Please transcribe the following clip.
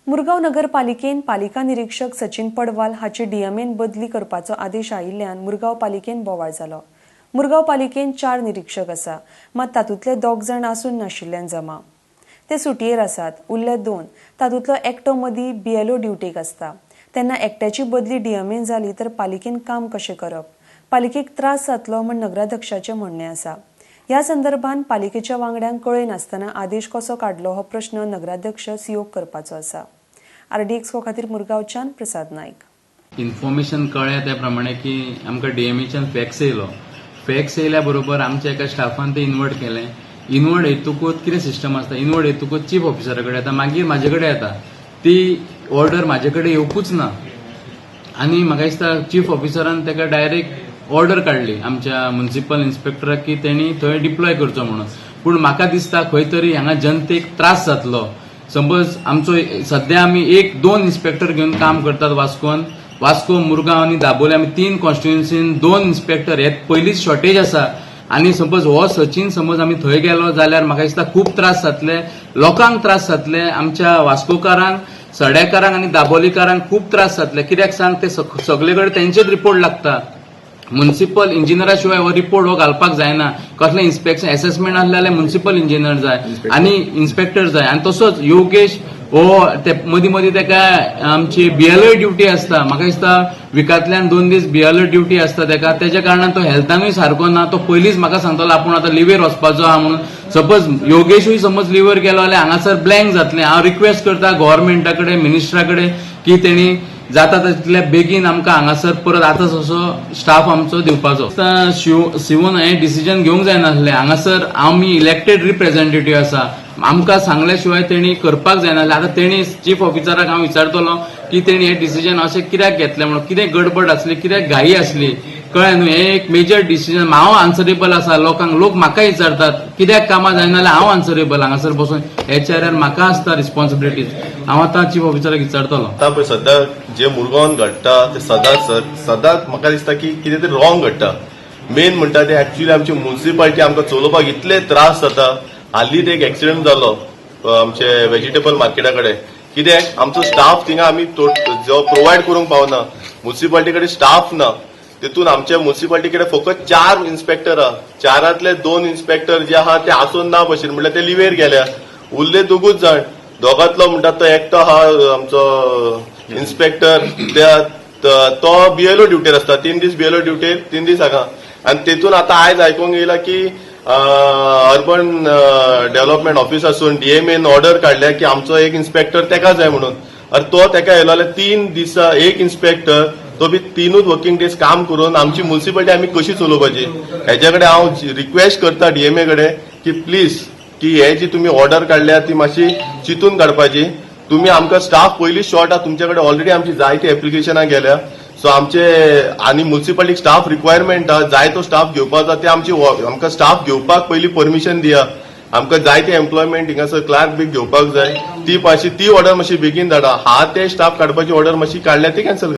मुरगांव नगरपालिकेन पालिका निरीक्षक सचिन पडवाल हाची डीएमएन बदली करपाचो आदेश आयिल्ल्यान मुरगांव पालिकेन बोवाळ जालो. मुरगांव पालिकेन 4 निरीक्षक आसा, मात तातूंतले 2 जाण आसून नाशिल्ल्यान जमा, ते सुटयेर आसात. उरले 2, तातूंतलो एकटो मदीं बीएलओ ड्युटेक आसता. तेन्ना एकट्याची बदली डीएमएन जाली तर पालिकेन काम कशें करप? पालिकेक त्रास जातलो म्हण नगराध्यक्षाचें म्हणणें आसा. ह्या संदर्भात पालिकेच्या वांगड्यांक कळयनासतना आदेश कसो काडलो हो प्रश्न नगराध्यक्ष सीओक करपाचो आसा. आरडीएक्स खातीर मुरगांवच्यान प्रसाद नायक. इन्फॉर्मेशन कळ्ळें त्या प्रमाणे की आमकां डीएमएच्यान फॅक्स येयलो. फॅक्स येयल्या बरोबर आमच्या एका स्टाफान ते इन्वर्ट केलें. इन्वर्ट येतकूच कितें सिस्टम आसता, इन्वर्ट येतकूच चीफ ऑफिसरा कडेन येता, मागीर म्हाजे कडेन येता. ती ऑर्डर म्हाजे कडेन येवकूच ना आनी म्हाका दिसता चीफ ऑफिसरान ताका डायरेक्ट ऑर्डर काडली आमच्या म्युनिसिपल इन्स्पेक्टराक की तेणी थंय डिप्लॉय करचो म्हणून. पूण म्हाका दिसता खंय तरी हांगा जनतेक त्रास जातलो. समज आमचो सद्या आमी 1-2 इन्स्पेक्टर घेवन काम करतात वास्कोन, वास्को, मुरगांव आनी दाबोली आमी 3 कॉन्स्टिट्युएन्सीन 2 इन्स्पेक्टर, हे पयलींच शॉर्टेज आसा. आनी सपोज हो सचीन समज आमी थंय गेलो जाल्यार म्हाका दिसता खूब त्रास जातले, लोकांक त्रास जातले, आमच्या वास्कोकारांक, सड्याकारांक आनी दाबोलीकारांक खूब त्रास जातले. कित्याक सांग, ते सगळे कडेन तेंचेच रिपोर्ट लागता. म्युनिसिपल इंजिनियरा शिवाय हो रिपोर्ट हो घालपाक जायना. कसलें इन्स्पेक्शन एसेसमेंट आसलें जाल्यार म्युनिसिपल इंजिनियर जाय आनी इन्स्पेक्टर जाय. आनी तसोच योगेश हो ते मदीं मदीं तेका आमची बीएलओ ड्युटी आसता. म्हाका दिसता विकांतल्यान 2 दीस बीएलओ ड्युटी आसता तेका. तेच्या कारणान तो हेल्थानूय सारको ना. तो पयलींच म्हाका सांगतालो आपूण आतां लिवेर वचपाचो आहा म्हणून. सपोज योगेशूय समज लिवेर गेलो जाल्यार हांगासर ब्लँक जातलें. हांव रिक्वेस्ट करता गव्हर्मेंटा कडेन, मिनिस्टरा कडेन की तेणी जाता तितले बेगीन आमकां हांगासर परत आतां तसो स्टाफ आमचो दिवपाचो. शिवून हें डिसिजन घेवंक जायनासलें. हांगासर आमी इलेक्टेड रिप्रेझेंटेटीव आसा, आमकां सांगल्या शिवाय तेणी करपाक जायनासलें. आतां तेणी चीफ ऑफिसराक हांव विचारतलो की तेणी हें डिसिजन अशें कित्याक घेतलें म्हणून, कितें गडबड आसली, कित्याक घाई आसली, कळ्ळें न्हू. हें एक मेजर डिसिजन. हांव आन्सरेबल आसा लोकांक, लोक म्हाका विचारतात कित्याक कामां जायना जाल्यार हांव आन्सरेबल. हांगासर बसून एचआर म्हाका आसता रिस्पॉन्सिबिलिटीज. हांव आतां चीफ ऑफिसराक विचारतलो. आतां पळय सद्या जे मुरगांवान घडटा ते सदांच सदांच म्हाका दिसता की कितें तरी रॉंग घडटा. मेन म्हणटा ते एक्चुअली आमची म्युनिसिपालिटी आमकां चलोवपाक इतले त्रास जाता. हालींच एक एक्सिडंट जालो आमचे वेजिटेबल मार्केटा कडेन. कित्याक आमचो स्टाफ थिंगा आमी जो प्रोवायड करूंक पावना, म्युनिसिपालिटी कडेन स्टाफ ना. तितून आमच्या म्युनिसिपालिटी कडेन फकत 4 इन्स्पेक्टर आहा. 4ांतले 2 इन्स्पेक्टर जे आहा ते आसून ना भशेन, म्हणल्यार ते लिवेर गेल्या. उरले 2 जाण. दोगांतलो म्हणटा तो एकटो आहा आमचो इन्स्पेक्टर, तो बीएलओ ड्युटेर आसता. 3 दीस बीएलओ ड्युटेर, 3 दीस हांगा. आनी तेतून आतां आयज आयकूंक येयला की अर्बन डेव्हलपमेंट ऑफिस आसून डीएमएन ऑर्डर काडल्या की आमचो एक इन्स्पेक्टर तेका जाय म्हणून. अरे तो तेका येयलो जाल्यार 3 दिसा एक इन्स्पेक्टर, तो बी 3 वर्किंग डेज काम करून आमची म्युनिसिपालिटी आमी कशी चलोवपाची? हेच्या कडेन हांव रिक्वेस्ट करता डीएमए कडेन की प्लीज की हे जी तुमी ऑर्डर काडल्या ती मातशी चिंतून काडपाची. तुमी आमकां स्टाफ पयलींच शॉर्ट आहा तुमचे कडेन. ऑलरेडी आमची जायती एप्लिकेशनां गेल्या. सो आमचे आनी म्युनिसिपालिटीक स्टाफ रिक्वायरमेंट आहा, जाय तो स्टाफ घेवपाक जाय. ते आमची आमकां स्टाफ घेवपाक पयलीं परमिशन दिया. आमकां जायते एम्प्लॉयमेंट हिंगासर क्लार्क बी घेवपाक जाय. ती मातशी ती ऑर्डर मातशी बेगीन धाडा. हा, ते स्टाफ काडपाची ऑर्डर मातशी काडल्या ती कॅन्सल.